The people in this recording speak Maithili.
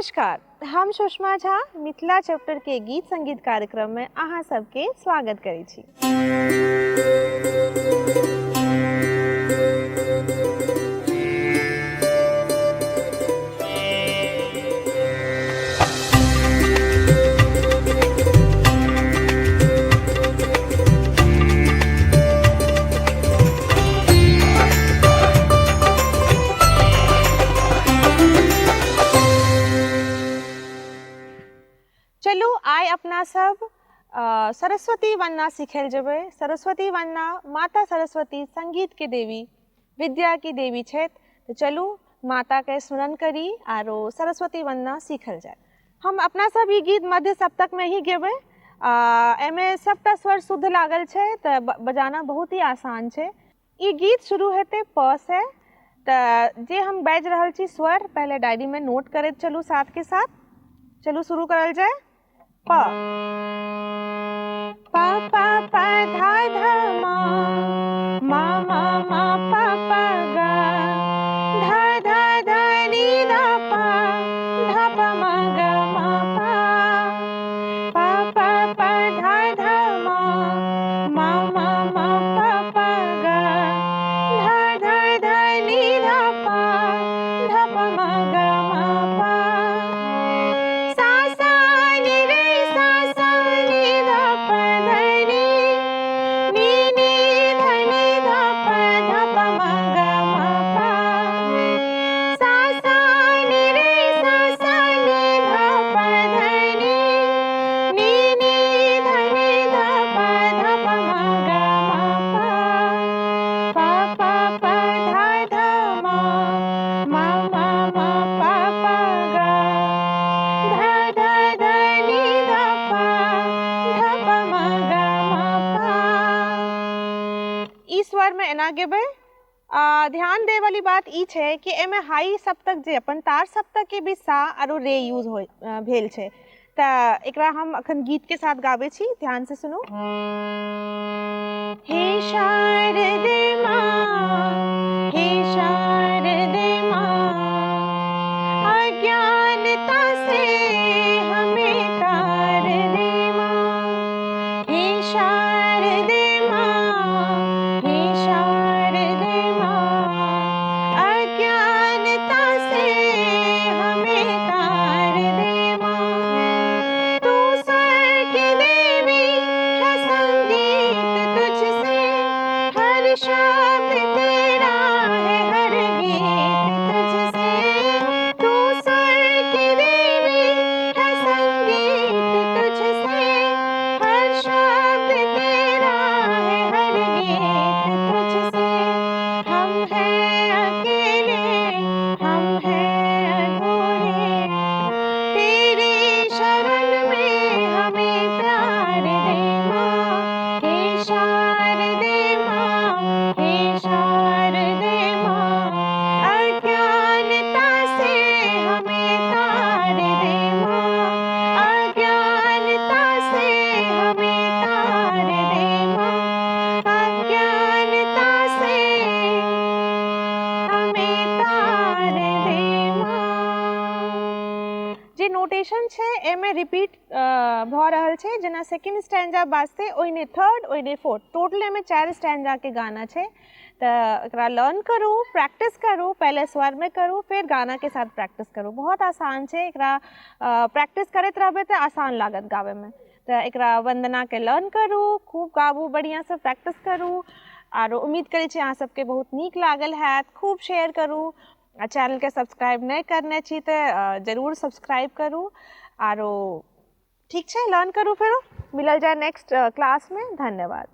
नमस्कार, हम सुषमा झा मिथिला चैप्टर के गीत संगीत कार्यक्रम में अहाँ सबके स्वागत करै छी। चलू आइ अपना सब सरस्वती वंदना सिखल जेबै। सरस्वती वंदना माता सरस्वती संगीत के देवी, विद्या की देवी छथि। तऽ चलू माता के स्मरण करी आरो सरस्वती वंदना सीखल जाय। हम अपना सब ई गीत मध्य सप्तक में ही गेबै। एहिमे सबटा स्वर शुद्ध लागल छै तऽ बजाना बहुत ही आसान छै। ई गीत शुरू हेतै प से, तऽ जे हम बाजि रहल छी स्वर पहिले डायरी में नोट करैत चलू साथ के साथ। चलू शुरू करल जाय। प प प प ध ध म म म म प प ग ध ध ध नि ध प ध प म ग म प प प प ध ध म म म म प प ग ध ध ध नि ध प ध प म ग म प सा सा नि रे सा सा नि ध प ध नि नि नि ध नि ध प ध प म ग म प सा सा नि रे सा सा नि ध प ध नि नि नि ध नि ध प ध प म ग म प प प प ध ध म म म म प प ग ध ध ध नि ध प ध प म ग म प। ई स्वर में एना गेबै। ध्यान दे वाली बात ई छै कि एहिमे हाई सप्तक जे अपन तार सप्तक के भी सा आरो रे यूज हो भेल छै, तऽ एकरा हम अखन गीत के साथ गाबै छी, ध्यान से सुनू। हे शारदे माँ, हे शारदे माँ, अज्ञानता से हमें तार दे माँ। हे शारदे माँ, हे शारदे माँ, अज्ञानता से हमें तार दे माँ। तू स्वर की देवी है संगीत तुझसे, हर शब्द तेरा है हर गीत तुझसे। तू स्वर की देवी है संगीत तुझसे, हर शब्द तेरा है हर गीत तुझसे। हम हैं अकेले, हम हैं अधूरे, तेरी शरण में हमें प्यार दे माँ। हे शारदे माँ, हे शारदे माँ, अज्ञानता से हमें तार दे माँ। अज्ञानता से हमें तार दे माँ, अज्ञानता से हमें तार दे माँ। जे नोटेशन छै एहिमे रिपीट भऽ रहल छै, जेना सेकंड स्टैंजा बाजतै ओहिने थर्ड, ओहिने फोर्थ, टोटल एहिमे 4 स्टैंजा के गाना छै। तऽ एकरा लर्न करू, प्रैक्टिस करू, पहिले स्वरमे करू फिर गाना के साथ प्रैक्टिस करू। बहुत आसान छै, एकरा प्रैक्टिस करैत रहबै तऽ आसान लागत गाबैमे। तऽ एकरा वंदना के लर्न करू, खूब गाबू, बढ़िआँसँ प्रैक्टिस करू। आरो उम्मीद करै छी अहाँ सबके बहुत नीक लागल हैत। खूब शेयर करू आ चैनलके सब्सक्राइब नहि करने छी तऽ जरूर सब्सक्राइब करू। आरो ठीक छै, लर्न करू, फेरो मिलल जाय नेक्स्ट क्लासमे। धन्यवाद।